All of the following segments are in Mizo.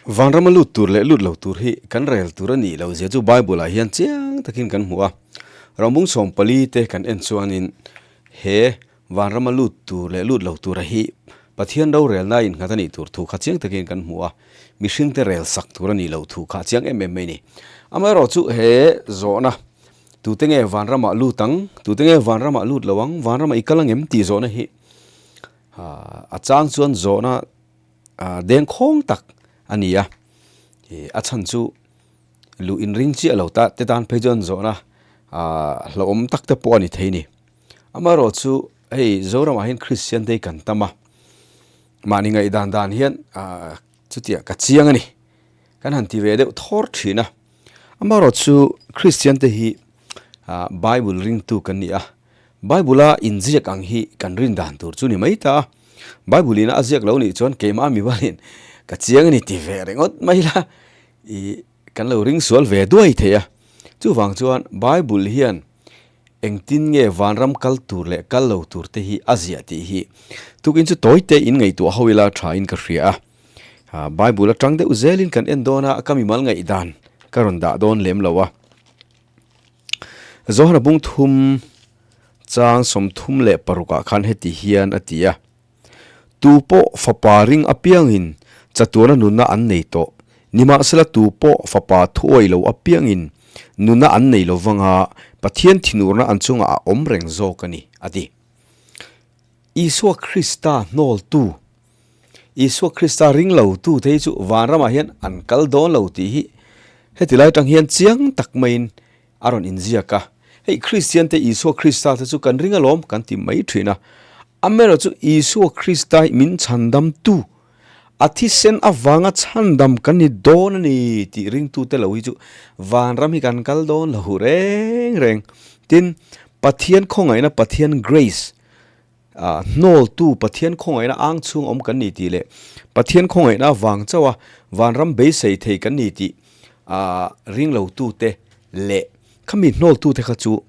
Vanrama lut tur leh lut lo tur hi kan rel tur a nih loh zia chu Bible ah hian chiang takin kan hmu a. Rambung 14 te kan en chuanin he vanrama lut tur leh lut lo tura hi Pathian rorelna innghat a nih tur thu kha chiang takin kan hmu a, mihringte rel sak tur a nih loh thu kha a chiang em em mai a ni. Amaherawh chu he zawhna tute nge vanramah lut ang, tute nge vanramah lut lo ang, vanramah i kal ang em tih zawhna hi a chang chuan zawhna dengkhawng tak a ni a, a chhan chu luh inring chiah lo ta te tan phei chuan zawhna hlauhawm tak te pawh a ni thei a ni. Amaherawh chu hei Zoramah hian Kristian te hi kan tam a, mahni ngaihdan dan hian chutiang ka chiang a ni, kan han ti ve deuh thawr thin a. Amaherawh chu Kristian te hi Bible ringtu kan ni a, Bible a inziak ang hi kan rin dan tur chu ni mai ta a, Bible ina a ziak lo nih chuan keimah mi balin ka chiang a ni ti ve ringawt mai la i kan lo ring sual ve duai thei a. Chuvang chuan Bible hian engtin nge vanram kal tur leh kal lo tur te hi a ziah tih hi tukin chu tawi te in ngaihtuah ho ila tha in ka hria a. Bible atang deuh zelin kan en dawn a, ka mimal ngaihdan ka rawn dah dawn lem lo a. Zohana bung thum chang 36 ah khan heti hian a ti a, Tu pawh fapa ring apiangin chatuana nunna an nei tawh, nimahsela tu pawh fapa thuawi lo apiangin nunna an nei lo vanga Pathian thinurna an chungah a awm reng zawk a ni, a ti. Isua Krista hnawltu, Isua Krista ring lo tu te hi chu vanramah hian an kal dawn lo tih hi heti lai atang hian chiang tak maiin a rawn inziak a. Hei Kristian te Isua Krista te chu kan ring alawm kan ti mai thin a. Amaherawh chu Isua Krista hi min chhandam tu, a thisen avanga chhandam kan ni dawn a ni tih ringtute lo hi chu vanram hi kan kal dawn lo reng reng. Tin, Pathian khawngaihna Pathian grace Hnawltu Pathian khawngaihna ang chhung awm kan ni tih leh Pathian khawngaihna vang chauha vanram beisei thei kan ni tih ringlotute leh khami hnawltute kha chu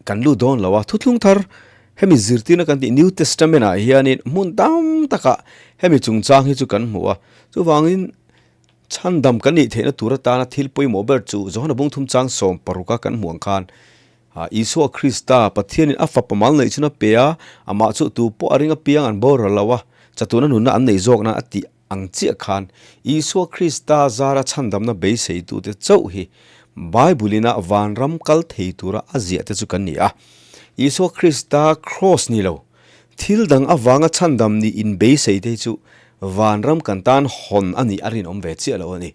kan lut dawn lo a. Thuthlung thar hemi zirtirna kan tih New Testament ah hianin hmun tam takah hemi chungchang hi chu kan hmu a. Chuvangin chhandam kan nih theihna tur atana thil pawimawh ber chu Johana Bungthum chang 16 a kan hmuh ang khan Isua Krista, Pathianin a fapa mal neih chun a pe a, amah chu tu pawh a ring apiang an boral lo a, chatuna nunna an nei zawk nan a tih ang chiah khan Isua Krista zara chhandamna beiseitute chauh hi Bible-ina vanram kal thei tura a ziah te chu kan ni a. Isua Krista Kraws ni lo, thil dang avanga chhandam ni inbeisei te hi chu vanram kan tan hawn a nih a rinawm ve chiah lo a ni.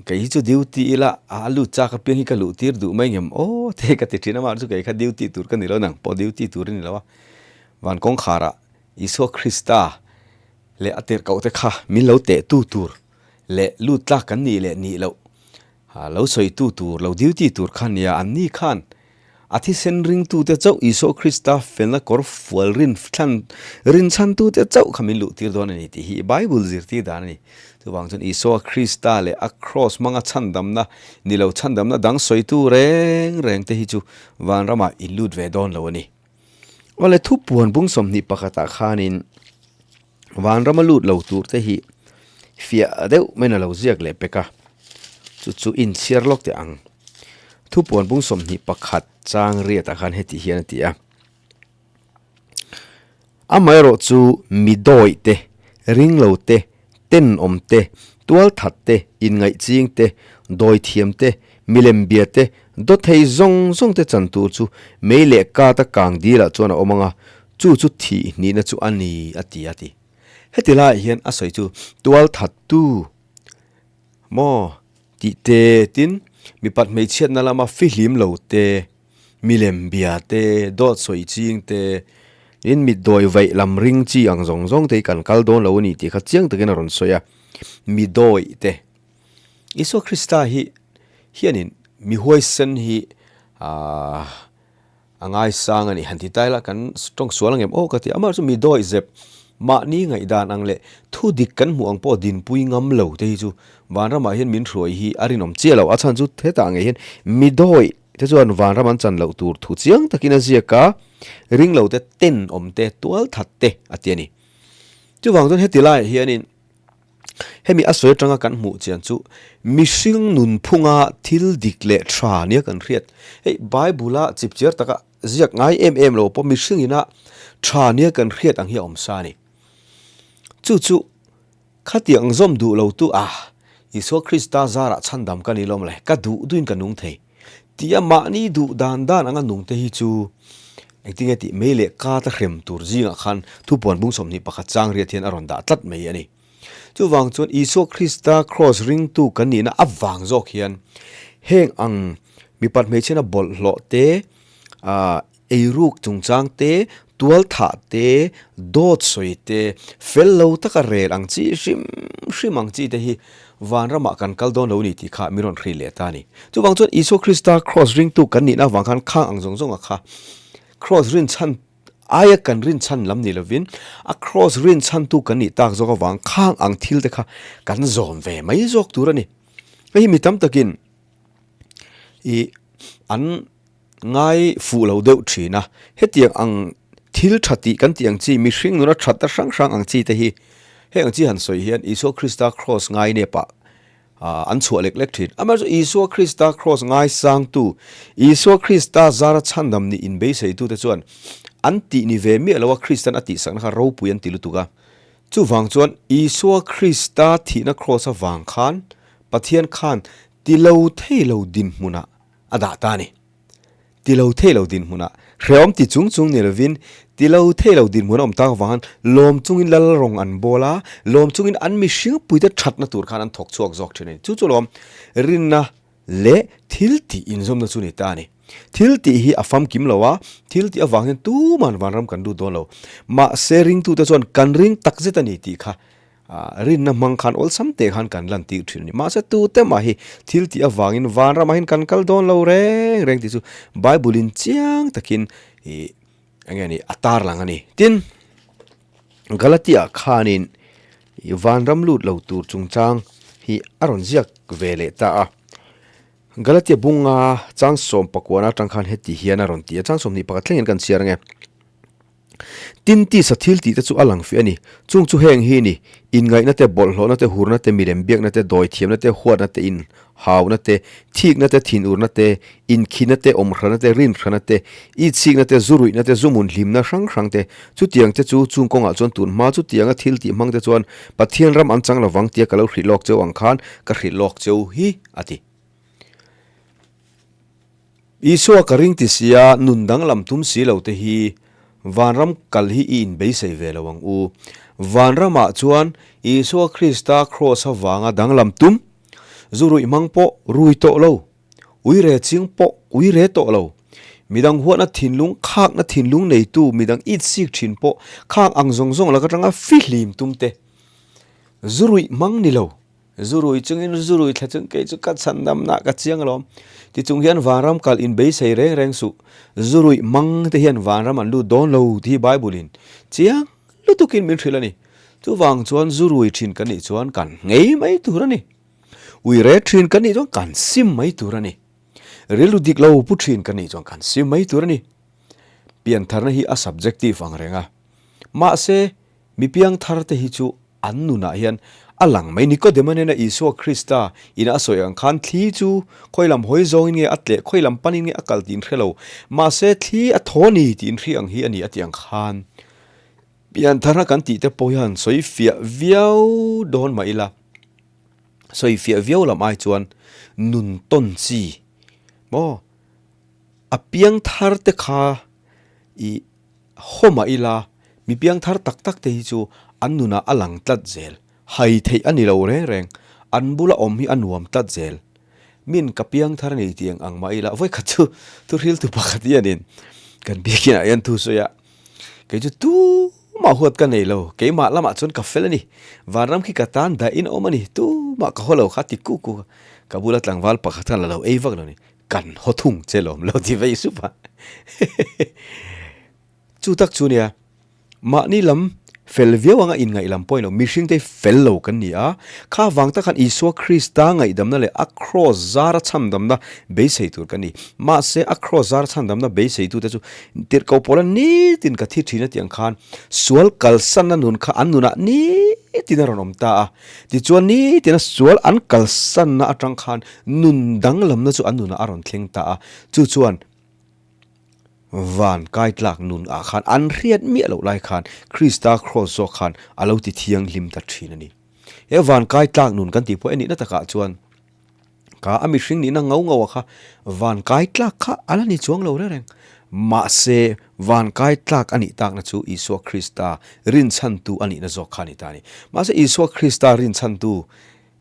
Kei hi chu duty ila a lut chak apiang hi ka luh tir duh mai ngem aw te ka ti thin a mahse chu kei kha duty tur ka ni lo nang pawh duty tur a ni lo a van kawngkhar ah Isua Krista leh a tirhkoh te kha min lo teh tu tur leh lut tlak kan nih leh nih loh lo sawi tu tur lo duty tur kha nia an ni khan A thisen ringtute chauh Isua Krista felna kawr fual rin thlan rin chhantute chauh kha min luhtir dawn a ni tih hi Bible zirtir dan a ni. Chuvang chuan Isua Krista leh a kraws hmanga chhandamna ni lo chhandamna dang sawitu reng reng te hi chu vanramah in lut ve dawn lo a ni. Awle thupuan bung 21 ah khanin vanrama lut lo tur te hi fiah deuh maiin a lo ziak leh pek a, chu chu inchhiar lawk teh ang. Thupuan bung 21 chang riatah khan heti hian a ti a, Amaherawh chu mi dawih te, ringlo te, tenawm te, tualthat te, inngaihching te, dawithiam te, milem bia te, dawthei zawng zawng te chan tur chu mei leh kata kang dilah chuan a awm ang a, Chu chu thih hnihna chu a ni, a ti a ti. Heti laiah hian a sawi chu tualthattu maw tih te tin mipat hmeichhiatna lama fihlim lo te, milem bia te, dawt sawi ching te, tin mitdawi vaih lam ring chi ang zawng zawng te hi kan kal dawn lo a ni tih kha chiang takin a rawn sawi a. Midawi te. Isua Krista hi hianin mi huaisen hi aah. A ngaisang a ni. Han ti ta ila kan tawng sual ang em aw ka ti a. Amah chu mi dawi zep mahni ngaihdan ang leh thu dik kan hmuh ang pawh dinpui ngam lo te hi chu vanramah hian min hruai hi a rinawm chiah lo. A chhan chu hetah ngei hian mi dawi te chuan vanram an chan loh tur thu chiang takin a ziak a, ring lo te tenawm te tual that te a ti a ni. Chuvang chuan heti laiah hianin. Hemi a sawi atanga kan hmuh chian chu mihring nunphunga thil dik leh tha nia kan hriat. Hei Bible-a chipchiar taka ziak ngai em em lo pawh mihring ina tha nia kan hriat ang hi a awm sa a ni. Chu chu khatiang zawm duh lo tu a Isua Krista zarah chhandam ka ni lawm le, ka duh duhin ka nung thei tia mahni duh dan dan anga nung te hi chu engtinge tih mei leh kata hrem tur zingah khan thupuan bung 21 chang riat hian a rawn dah tlat mai a ni. Chuvang chuan Isua Krista kraws ringtu kan nihna avang zawk hian heng ang mipat hmeichhiana bawlhhlawh te, ah eiruk chungchang te, tualthah te, dawt sawi te, fel lo taka rel ang chi hrim hrim ang chi te hi vanramah kan kal dawn lo ni tih kha min rawn hrih leh ta a ni. Chuvang chuan Isua Krista kraws ringtu kan nihna avang khan khang ang zawng zawnga kha kraws rinchhan Aia kan rinchhan lam ni lovin a kraws rinchhantu kan nih tak zawk avang khang ang thil te kha kan zawm ve mai zawk tur a ni. Hei hi mi tam takin ih an ngai fuh lo deuh thin a, hetiang ang thil tha tih kan tih ang chi mihring nuna thatna hrang hrang ang chi te hi heng ang chi han sawi hian Isua Krista kraws ngai nepah an chhuah lek lek thin. Amaherawhchu Isua Krista kraws ngaisangtu, Isua Krista zara chhandam nih inbeiseitute chuan an tih ni ve miah loa Kristan a tihsakna kha ropui an ti lutuk a. Chuvang chuan Isua Krista thihna kraws avang khan Pathian khan ti lo thei lo dinhmunah a dah ta a ni. Ti lo thei lo dinhmunah hrehawm ti chung chung ni lovin, ti lo thei lo dinhmun a awm tak avang khan lawm chungin lal rawng an bawl a, lawm chungin an mihring puite thatna tur khan an thawk chhuak zawk thin a ni. Chu chu lawm rinna leh thil tih inzawmna chu ni ta a ni. Thil tih hi a famkim lo a, thil tih avang hian tuman vanram kan lut dawn lo. Mahse ringtute chuan kan ring takzet a ni tih kha Rinna hmang khan awlsam teh khan kan lan tir thin a ni. Mahse tute mah hi thil tih avangin vanramah hian kan kal dawn lo reng reng tih chu Bible in chiang takin ih eng nge ni a tarlang a ni. Tin, Galatia khanin ih vanram lut lo tur chungchang hi a rawn ziak ve leh ta a. Galatia bunga chang sawm pakuana atang khan heti hian a rawn ti a, chang 21 thlengin kan chhiar ang e. Tin, tisa thil tih te chu a lang fiah a ni. Chung chu heng hi ni, inngaihna te, bawlhhlawhna te, hurna te, milem biakna te, dawithiamna te, huatna te, inhauna te, thikna te, thinurna te, inkhina te, awmhrana te, rinhrana te, itsikna te, zuruihna te, zumun hlimna hrang hrang te. Chutiang te chu chung kawngah chuan tun hma chutianga thil tih hmang te chuan Pathian ram an chang lovang tia ka lo hrilh lawk cheu ang khan ka hrilh lawk cheu hi, a ti. Isua ka ring ti sia nun danglam tum si lo te hi vanram kal hi i inbeisei ve lo ang u. Vanramah chuan Isua Krista kraws avanga danglam tum, zu ruih hmang pawh rui tawh lo, ui re ching pawh ui re tawh lo, midang huatna thinlung khakna thinlung neitu midang itsik thin pawh khak ang zawng zawng lak atanga fihlim tum te, zu ruih hmang ni lo. Zu rui chungin zu rui thla chung kei chu ka chhandamna ka chiang alawm. Ti chung hian vanram kal in beisei reng reng suh. Zu ruih mang te hian vanram an lut dawn lo tih hi Bible in chiang lutukin min hrilh a ni. Chuvang chuan zu rui thin kan nih chuan kan nghei mai tur a ni. Ui re thin kan nih chuan kan sim mai tur a ni. Rilru dik lo pu thin kan nih chuan kan sim mai tur a ni. Piantharna hi a subjective ang reng a. Mahse, mi piangthar te hi chu An nunah hian a lang mai. Nikodema nena Isua Krista ina a sawi ang khan thli chu khawi lam hawi zawngin nge a tleh, khawi lam panin nge a kal tih in hre lo. Mahse thli a thaw ni tih in hri ang hi a ni a tih ang khan piantharna kan tih te pawh hian sawi fiah viau dawn mah ila, sawi fiah viau lam ai chuan nun tawn chi maw a piangthar te kha ih Haw mah ila, mi piangthar tak tak te hi chu an nunah a lang tlat zel. Hai theih a ni lo reng reng. An bula awm hi a nuam tlat zel. Min ka piangthar nei tiang ang mah ila, vawikhat chu thuhriltu pakhat hianin kan biakinah hian thu sawi a, kei chu tumah huat ka nei lo, keimah lamah chuan ka fel a ni, vanram khi ka tan dahin a awm a ni, tumah ka haw lo kha ti kuk kuk a, ka bula tlangval pakhat khan la lo ei vak lo ni. Kan haw thung che lawm lo ti vei sup a. Chu tak chu nia, mahni lam Fel viau anga inngaih lam pawhin lo, mihringte hi fel lo kan ni a. Kha vang tak khan Isua Krista ngaihdamna leh a kraws zara chhandamna beisei tur kan ni. Mahse, a kraws zara chhandamna beiseitute chu tirhkoh pawla nitin ka thi thin a tih ang khan sual kalsanna nun kha an nunah nitin a rawn awm ta a. Tichuan, nitina sual an kalsanna atang khan nun danglamna chu an nunah a rawn thleng ta a. Chu chuan. Van kai tlak nun ah khan an hriat miah loh lai khan Krista kraws zawk khan a lo ti thianghlim ta thin a ni. He van kai tlak nun kan tih pawh enihna takah chuan kha a mihring nihna ngau ngau a kha van kai tlak kha a la ni chuang lo reng reng. Mahse van kai tlak a nih takna chu Isua Krista rinchhantu a nihna zawk kha a ni ta a ni. Mahse Isua Krista rinchhantu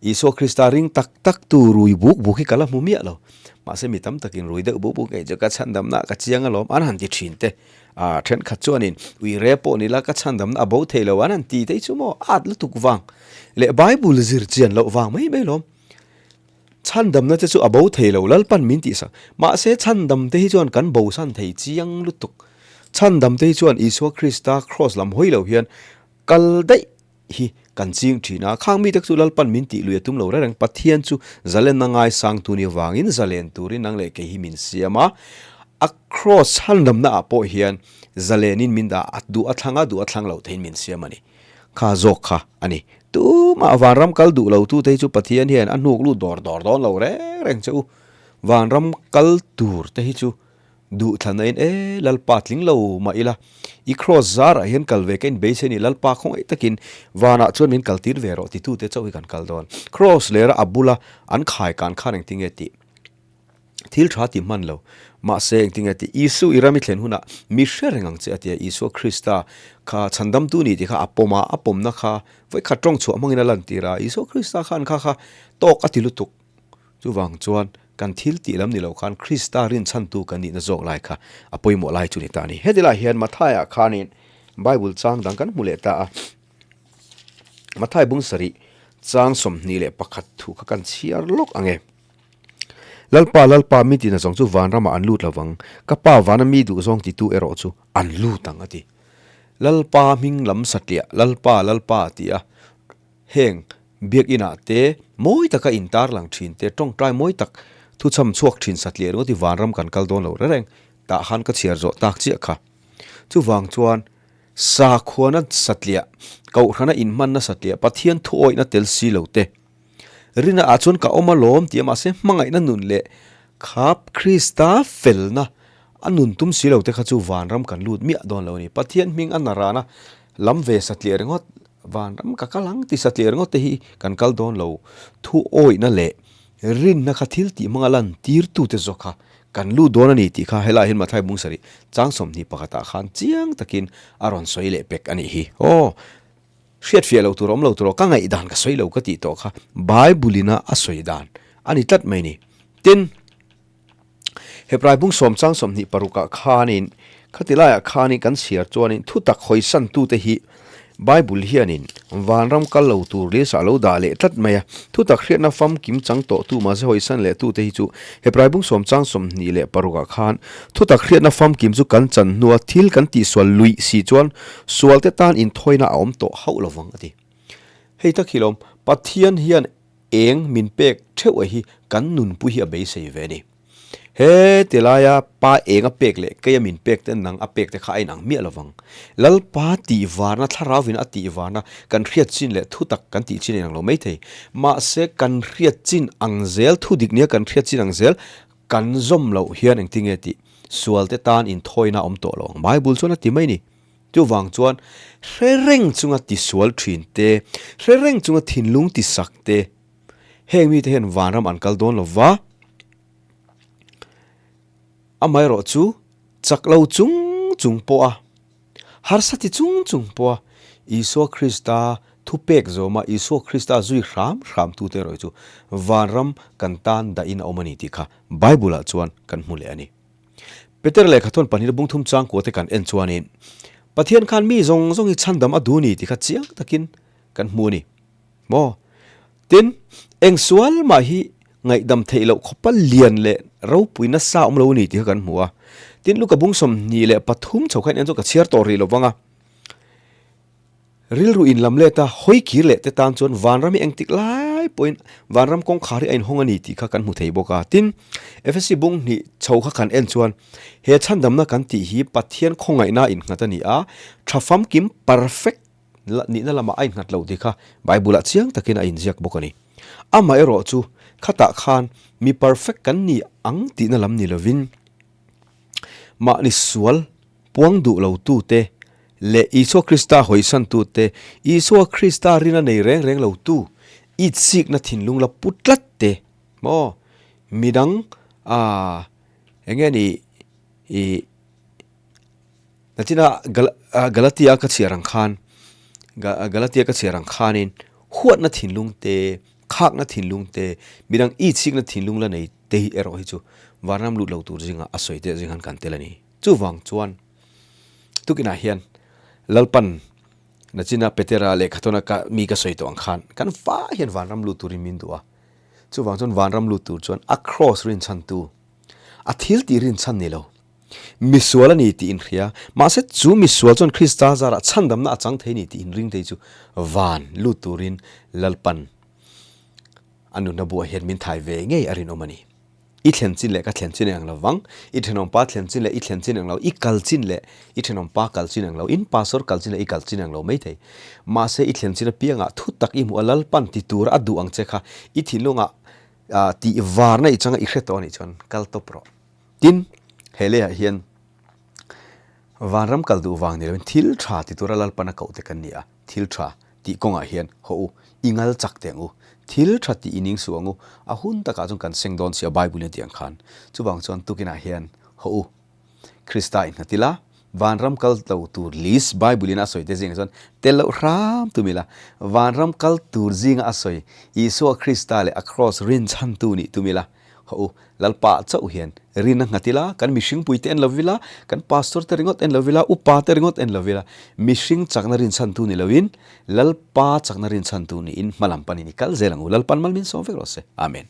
Isua Krista ring tak tak tu rui buk buk hi ka la hmu miah lo. Mahse mi tam takin rui deuh buk buk ngei chu ka chhandamna ka chiang alawm an han ti thin te. Ah thenkhat chuanin ui re pawh ni la ka chhandamna a bo thei lo an han ti te chu maw at lutuk vang leh Bible zir chian loh vang mai mai lawm. Chhandamna te chu a bo thei lo Lalpan min tih sak. Mahse chhandam te hi chuan kan bosan thei chiang lutuk. Chhandam te hi chuan Isua Krista kraws lam hawi lo hian kal daih hi kan ching thin a, khang mite chu Lalpan min tih lui a tum lo reng reng, Pathian chu zalenna ngaisang tu ni avangin zalen turin nang leh kei hi min siam a, a kraws chhandamna ah pawh hian zalenin min dah a, duh a thlang a, duh a thlang lo theiin min siam a ni. Kha zawk kha a ni. Tumah vanram kal duh lo tute hi chu Pathian hian a hnuk lut dawr dawr dawn lo reng reng che u. Vanram kal tur te hi chu Duhthlanna in e Lalpa tling lo mah ila, i kraws zarah hian kal ve ka inbeisei a ni, Lalpa khawngaih takin vanah chuan min kaltir ve rawh titute chauh hi kan kal dawn. Kraws lera a bula an khai kan khan engtinge tih thil tha ti hman lo, mahse engtinge tih Isu i ram i thlen hunah mi hre reng ang che a ti a, Isua Krista kha chhandamtu ni tih kha a pawm a, a pawmna kha vawikhat tawng chhuah hmangin a lantir a, Isua Krista khan kha kha tawk a ti lutuk. Chuvang chuan kan thil tih lam ni lo khan Krista rinchhantu kan nihna zawk lai kha a pawimawh lai chu ni ta a ni. Heti lai hian Matthai-ah khanin Bible chang dang kan hmu leh ta a. Matthai bung sarih chang 21 thu kha kan chhiar lawk ang e. Lalpa, Lalpa, mi tina zawng chu vanramah an lut lo vang, ka Pa vana mi duh zawng titu erawh chu an lut ang a ti. Lalpa hming lam satliah, Lalpa, Lalpa a ti a. Heng Biakinah te mawi taka intarlang thin te, tawngtai mawi tak thuchham chhuak thin satliah ringawt hi vanram kan kal dawn lo reng reng tah khan ka chhiar zawh tak chiah kha. Chuvang chuan sakhuana satliah, kohhrana inhmanna satliah, Pathian thuawihna tel si lo te, rina ah chuan ka awm alawm tih a mahse hmangaihna nun leh kha Krista felna a nun tum si lo te kha chu vanram kan lut miah dawn lo a ni. Pathian hming a narana lam ve satliah ringawt Vanram ka kal ang ti satliah ringawt te hi kan kal dawn lo. Thu awihna leh rinna kha thil tih hmanga lan tirtute zawk kha kan lut dawn a ni tih kha helaiah hian Mathai bung sarih chang 21 ah khan chiang takin a rawn sawi leh pek a nih hi. Aw, hriatfiah loh tur a awm lo tur aw, ka ngaihdan ka sawi lo ka tih tawh kha Bible ina a sawi dan a ni tlat mai ni. Tin. Hebrai bung sawm chang 26 ah khanin khati laiah khanin kan chhiar chuanin thutak hawisan tute hi Bible hianin vanram kal lo tur lisa a lo dah leh tlat mai a. Thutak hriatna famkim chang tawh tu mahse hawisan leh tute hi chu Hebrai bung sawm chang 26 ah khan thutak hriatna famkim chu kan chan hnua thil kan tihsual luih si chuan sualte tan inthawina a awm tawh hauh lovang a ti. Hei tak hi lawm Pathian hian Eng min pek theuh a hi kan nunpui hi a beisei ve a ni. He ti laia pa eng a pek leh keia min pek te nang a pek te kha a inang miah lovang. Lalpa tih varna, thlarauvin a tih varna kan hriat chin leh thutak kan tih chin a inang lo maithei. Mahse kan hriat chin ang zel, thudik nia kan hriat chin ang zel kan zawm loh hian engtinge tih sualte tan inthawina a awm tawh lo ang. Bible chuan a ti mai a ni. Chuvang chuan hre reng chunga tisual thin te, hre reng chunga thinlung tisak te, heng mite hian vanram an kal dawn lo va, amaherawh chu chak lo chung chung pawha, harsa ti chung chung pawha Isua Krista thupek zawma Isua Krista zui hram hram tute erawh hi chu vanram kan tan dahin a awm a ni tih kha Bible-ah chuan kan hmu leh a ni. Peter lehkha thawn pahnihna bung thum changkua te kan en chuanin Pathian khan mi zawng zawng hi chhandam a duh ni tih kha chiang takin kan hmu a ni. Maw? Tin, eng sual mah hi ngaihdam theih loh khawpa lian leh ropui nasa awm lo a ni tih kha kan hmu a. Tin, Luka bung 23 chho kha in en chuan ka chhiar tawh rih lo vang a. Rilru inlamlet a hawi kir leh te tan chuan vanram hi engtik lai pawhin vanram kawngkhar hi a inhawng a ni tih kha kan hmu thei bawk a. Tin, Efesi bung hnih chho kha kan en chuan he chhandamna kan tih hi Pathian khawngaihna innghat a ni a, tha famkim, perfect, nihna lamah a innghat lo tih kha Bible-ah chiang takin a inziak bawk a ni. Amaherawh chu khatah khan mi perfect kan ni ang tihna lam ni lovin, Mahni sual puang duh lo tute leh Isua Krista hawisan tute, Isua Krista rina nei reng reng lo tu, itsikna thinlung la pu tlat te maw midang ah eng nge ni ih Nachina Galatia ka chhiar ang khan Galatia ka chhiar ang khanin huatna thinlung te, khakna thinlung te, midang itsikna thinlung la nei te hi erawh hi chu vanram lut lo tur zinga a sawi te zing han kan tel a ni. Chuvang chuan tukinah hian Lalpan nachina Petera lehkhatawna ka mi ka sawi tawh ang khan kan fa hian vanram lut turin min duh a. Chuvang chuan vanram lut tur chuan a kraws rinchhantu, a thil tih rinchhan ni lo, misual a ni tih inhria. Mahse chu misual chuan Krista zarah chhandamna a chang thei ni tih inring thei chu van lut turin Lalpan A nunna buah hian min thai ve ngei a rinawm a ni. I thlen chin leh ka thlen chin eng lo vang, i thenawmpa thlen chin leh i thlen chin eng lo, i kal chin leh i thenawmpa kal chin eng lo, in pastor kal chin leh i kal chin eng lo mai thei. Mahse i thlen chin apiangah thu tak i hmuh a Lalpan ti tura a duh ang che kha i thinlungah tih varna i changa i hre tawh a nih chuan kal tawp rawh. Tin, he leiah hian vanram kal duh vang ni loin thil tha ti tura Lalpan a koh te kan ni a, thil tha tih kawngah hian haw u, i ngal chak teh ang u, thil tha tih i ning suh ang u, a hun takah chuan kan seng dawn si a Bible in a tih ang khan. Chuvang chuan tukinah hian haw u, Krista i nghat ila, vanram kal lo tur list Bible in a sawi te zingah chuan tel loh hram tum ila, vanram kal tur zinga a sawi Isua Krista leh a kraws rinchhantu nih tum ila, Haw u, Lalpa chauh hian rin a nghat ila, kan mihringpuite en lo vila, kan pastor te ringawt en lo vila, upa te ringawt en lo vila, mihring chakna rinchhantu ni loin Lalpa chakna rinchhantu niin hmalam panin i kal zel ang u. Lalpan mal min sawm vek rawh se. Amen.